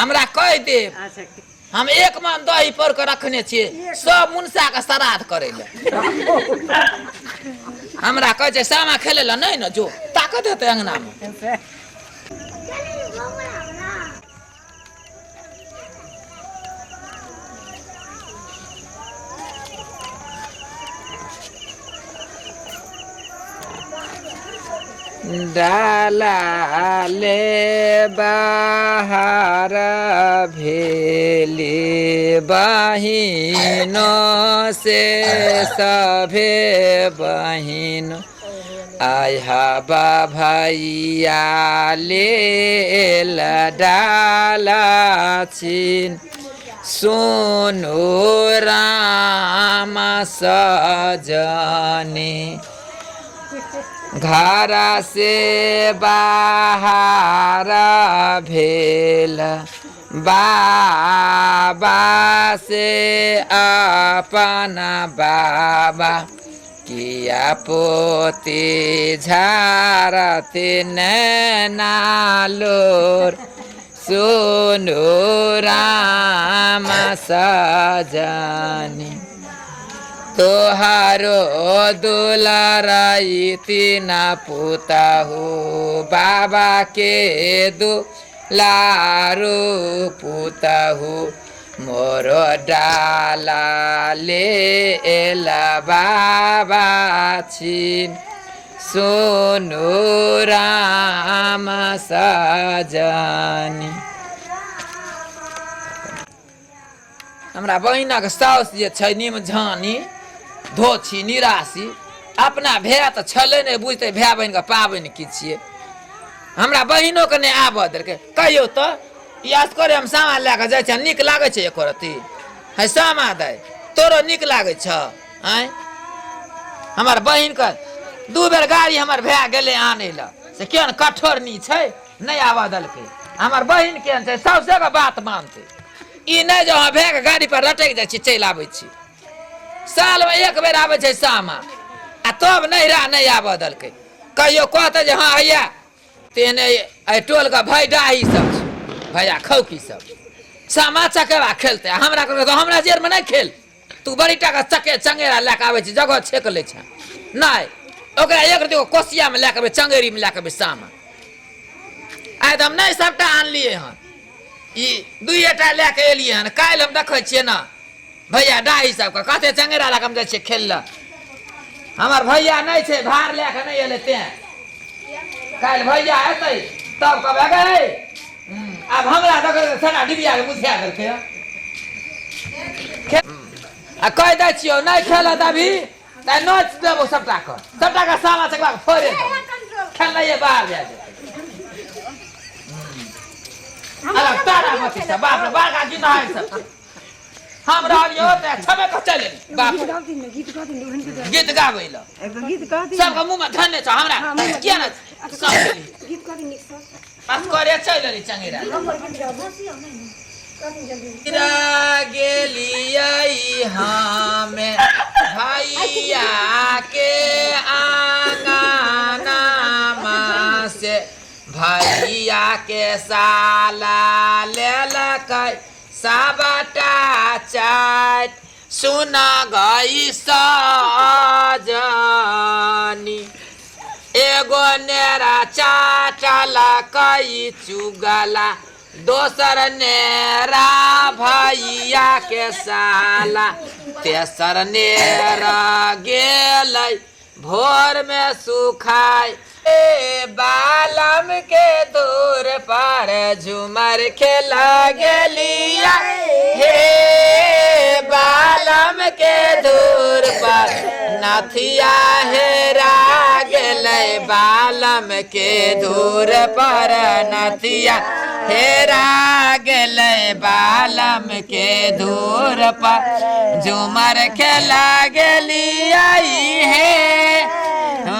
हमरा कहि देब। अच्छा। हम एक मन दही पर के रखने छियै सब मुनसा के श्राद्ध करै लए। हमरा कहै छै सामा खेलै लए नहि ने जो, ताकत हेतै अंगना मे। डाला ले बाहर भेली बहिनो से सभे बहिन आय हवा भैया लेल डाला छिन। सुनु राम सजनी घर से बाहर भेल बाबा से अपन बाबा किया पोती झारती नैनालोर। सुनु राम सजनी तोहारो दुलरैती न पुतहु बाबा के दुलारू पुतहु मोरो डाला ले बाबा छिन। सुनु राम सजनी। हमरा बहिनक साउस जे छै निमझानी धोछी निराशी, अपना भाय तऽ छलै नहि बुझतै भाय बहिनके पाबनि की छियै। हमरा बहिनोके नहि आबऽ देलकै। कहियौ तऽ ई असगरे हम सामा लए कऽ जाइ छियै, नीक लागै छै एको रत्ती? है सामा दाइ, तोरो नीक लागै छौ? आँय, हमर बहिनके दू बेर गाड़ी हमर भाय गेलै आनै लए, से केहन कठोर नी छै, नहि आबऽ देलकै। हमर बहिन केहन छै, साउसेके बात मानतै। ई नहि जे अहाँ भायके गाड़ी पर लटकि जाइ छी चलि आबै छी। सालमे एक बेर आबै छै सामा, आ तब नैहरा नहि आबऽ देलकै। कहियो कहतै जे हँ हैया तेहने एहि टोलके भाय डाही सब छै, भैया खौकी सब सामा चकेबा खेलतै। आ हमरा कहलकै हमरा जेरमे नहि खेल, तू बड़ी टाका चके चंगेरा लए कऽ आबै छी, जगह छेक लै छै। नहि, ओकरा एक दूगो कोसियामे लए कऽ अबै, चंगेरीमे लए कऽ अबै सामा। आइ तऽ हम नहि सबटा आनलियै हन, ई दुइएटा लए कऽ एलियै हन। काल्हि हम देखै छियै ने भैया डाही सबके कते चंगेरा लए कऽ हम जाइ छियै खेल लए। हमर भैया नहि छै, भार लए कऽ नहि एलै, तें काल्हि भैया एतै तब कहबै गै। आब हमरा देखै सभटा डिबियाके बुझा देलकै। आ कहि दै छियौ नहि खेलत अभी तऽ नोच देबौ सबटा के, सबटा के सामा चकवा के फोड़े देबौ, खेलनाइए बाहर भए जेतै। अलग तारा मती सब, बाप रे बड़का गिनहाइ सब छै। हम रहलियै ओतऽ छबे कऽ चलि एली। बाप रे। गीत गाबै लए सबके मुँहमे धन्य छौ, हमरा किया ने समझली? बस करे चलि एली चंगेरा गेलियै हमे भैया के आंगनामा से, भैया के साला लेलकै सबटा चाटि। सुन गई सजनी एगो नेरा चाटलकै चुगला, दोसर नेरा भैया के साला, तेसर नेरा गेलै भोर में सुखाय। ए बालम के दूर पर झूमर खेला गेलिया, हे बालम के दूर पर नथिया हेरा गेलै, बालम के दूर पर नथिया हेरा गेलै, बालम के दूर पर झूमर खेला गेलिया, हे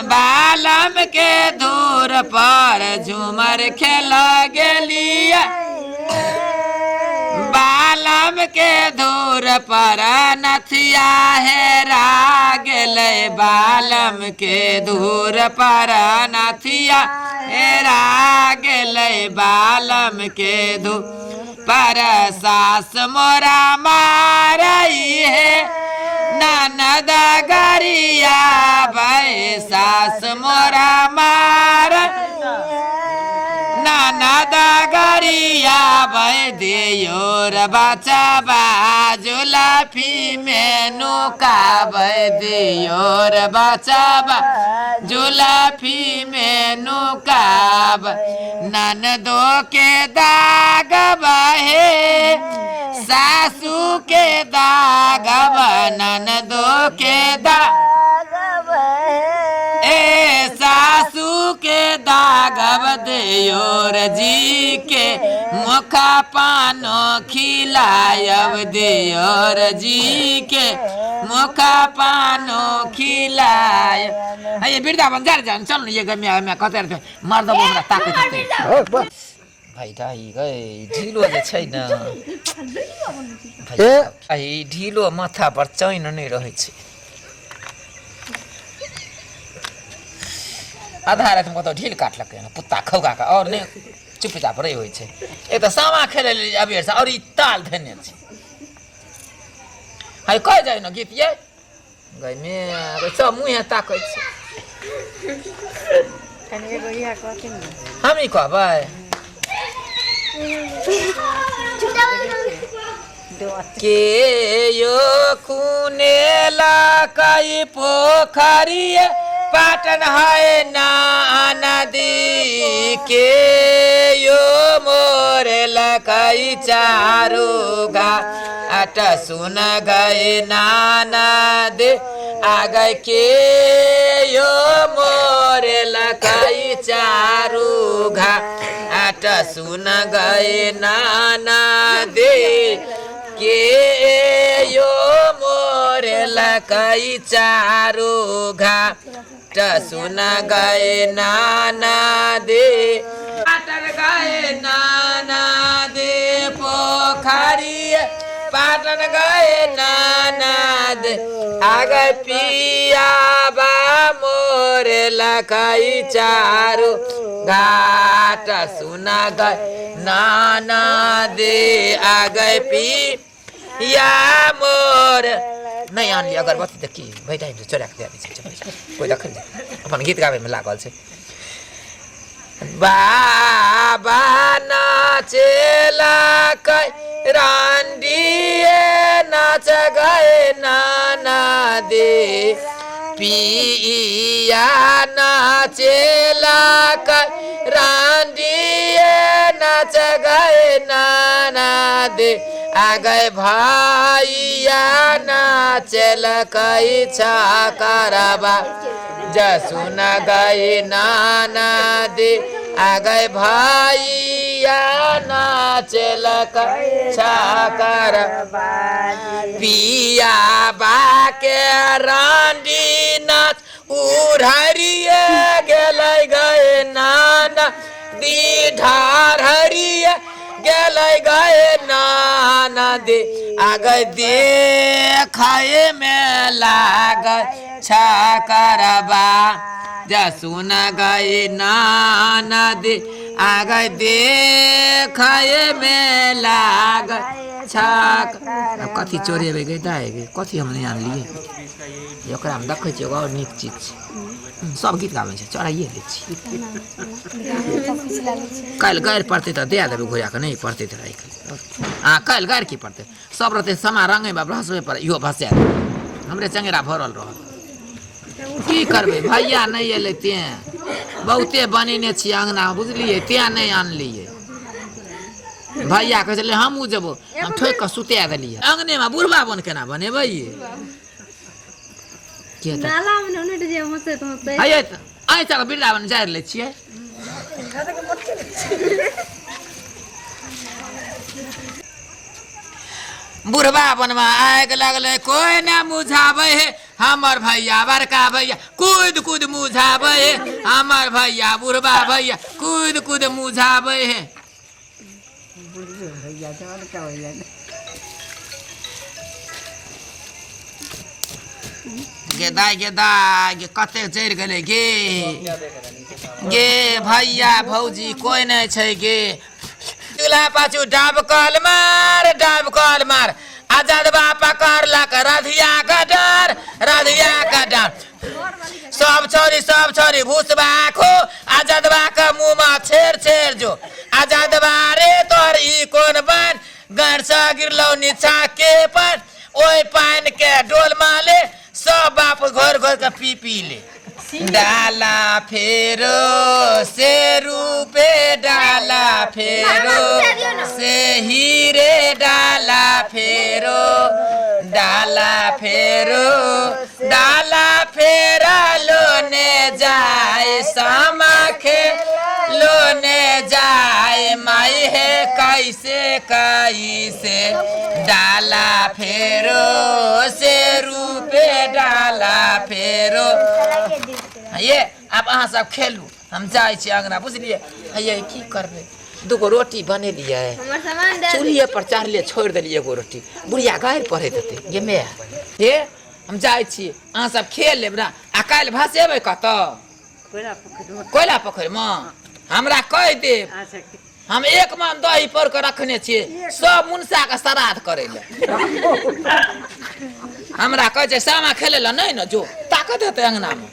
बालम के दूर पर झूमर खेला गेलिया, बालम के दूर पर नथिया हेरा गेलै, बालम के दूर पर नथिया हेरा गेलै, बालम के दूर। पर सास मोरा मारई है ननद गरिया भाई सास मोरा मार ननद गरिया भाई दियोर बचबा जुलाफी में नुकाबै दियोर बचबा जुलाफी में नुकाब ननदो के दाग बहे सासू के दाग ननदो के दाग ए सासू के दागब देयोर जी के मुखा पानो खिलायब देयोर जी के मुखा पानो खिलाय हे वृंदावन जा जा चल ये गम्या गम्या कतै मार दबो हमरा ताकत हेतै भाइ दाइ गै ढिलो जे छै ने ए ई ढिलो माथा पर चैन नहि रहै छै आधा रातिमे कतौ ढील काटलकै हन कुत्ता खौगा कऽ आओर नहि चुपचाप रहि होइ छै एक तऽ सामा खेलै लेल अबेरसँ आओर ई ताल धेने छै है कहि जाइ ने गीत यै गै मे सब मुँहे ताकै छै कनि एगो इएह कहथिन ने हम ई कहबै के यो खुनेला कई पोखरी पाटन है ना नदी के यो मोर लकई चारू घाट सुन गए नाना दे आ गए के यो मोर लकई चारू घाट सुन गए नाना दे के यो मोर लकई चारू घाट सुन गए नाना दे पाटन गए नाना दे पोखरी पाटन गए नाना दे आग पिया बा मोर लकई चारू घाट सुन गए नाना दे आग पी या मोर नहि आनली अगरबत्ती तऽ की भरि टाइमसँ चोरा कऽ दए दै छै कोइ देखल नहि अपन गीत गाबैमे लागल छै बाबा नाचेला कै रांडिए नाच गए नाना दे पिया नाचेला कै रांडिए नाच गए नाना दे आ गए भैया नाचल कै छा करबा जसुन गए नाना दे आ गए भैया नाचल कै छा कर पिया बाके रांडी नाच उड़रिए गेलै गए नाना दी ढाररिए गेलै गए नाना दे आगे देखै मे लागल छा करबा जसुन गए नाना दे आगे देखै मे लागल छा आब कथी चोरेबै गे दाइ गे कथी हम नहि आनलियै ओकरामे देखै छियै एगो आओर नीक चीज छै सब गीत गाबै छै चढ़ाइए लै छी काल्हि गारि पड़तै तऽ दए देबै घुरा कऽ नहि पड़तै तऽ राखि लेबै आ काल्हि गारि की पड़तै सब रहतै समा रंगैमे भसबै पर इहो भसा देबै हमरे चंगेरा भरल रहत की करबै भैया नहि एलै तेँ बहुते बनेने छियै अङ्गना बुझलियै तेँ नहि आनलियै भैया कहै छलै हमहूँ जेबो हम ठोकि कऽ सुता देलियै अङ्गनेमे बुढ़बा बन केना बनेबै ये के तऽ नाला में उनट जे हंसैत हंसैत हये आइ तक वृन्दावन जारि लै छियै बुढ़बा बनवा आगि लगलै कोइ ने मुझाबै हे हमर भैया बड़का भैया कूद कूद मुझाबै हे हमर भैया बुढ़बा भैया कूद कूद मुझाबै हे गे दाइ गे दाइ गे कतेक जरि गेलै गे गे भैया भौजी कोइ नहि छै गे अगला पाछू डाबकल मार, डाबकल मार। आजादबा पकड़लक रधिया के डर, रधिया के डर। सब छौरी, सब छौरी भूसबा खो, आजादबा के मुँह में छेड़ छेड़ जो। आजादबा रे तोहर ई कोन बन गैर से गिरलौ नीचा के पर, ओहि पानि के डोल माले सब बाप घोर घोर के पी पी ले। डाला फेरो से रूपे, डाला फेरो से हीरे, डाला फेरो, डाला फेरो, डाला फेरा लोने जाए, सामा खे लोने जाए, माई हे कैसे कैसे। डाला फेरो से रूपे, डाला फेरो। ये आब अहाँ सब खेलू, हम जाइ छी अंगना, बुझलियै? ये की करबै, दूगो रोटी बनेलियै, हमर सामान दे। चूल्हिए पर चढ़लियै, छोड़ि देलियै एगो रोटी, बुढ़िया गारि पढ़ैत हेतै। गे माय हे, हम जाइ छी, अहाँ सब खेल लेब ने। आ काल्हि भसेबै कतऽ? कोयला पोखरिमे। कोयला पोखरिमे हमरा कहि देब। अच्छा। हम एक मन दही पर के रखने छियै सब मुनसा के श्राद्ध करै लए। हमरा कहै छै सामा खेलै लए नहि ने जो, ताकत हेतै अंगनामे।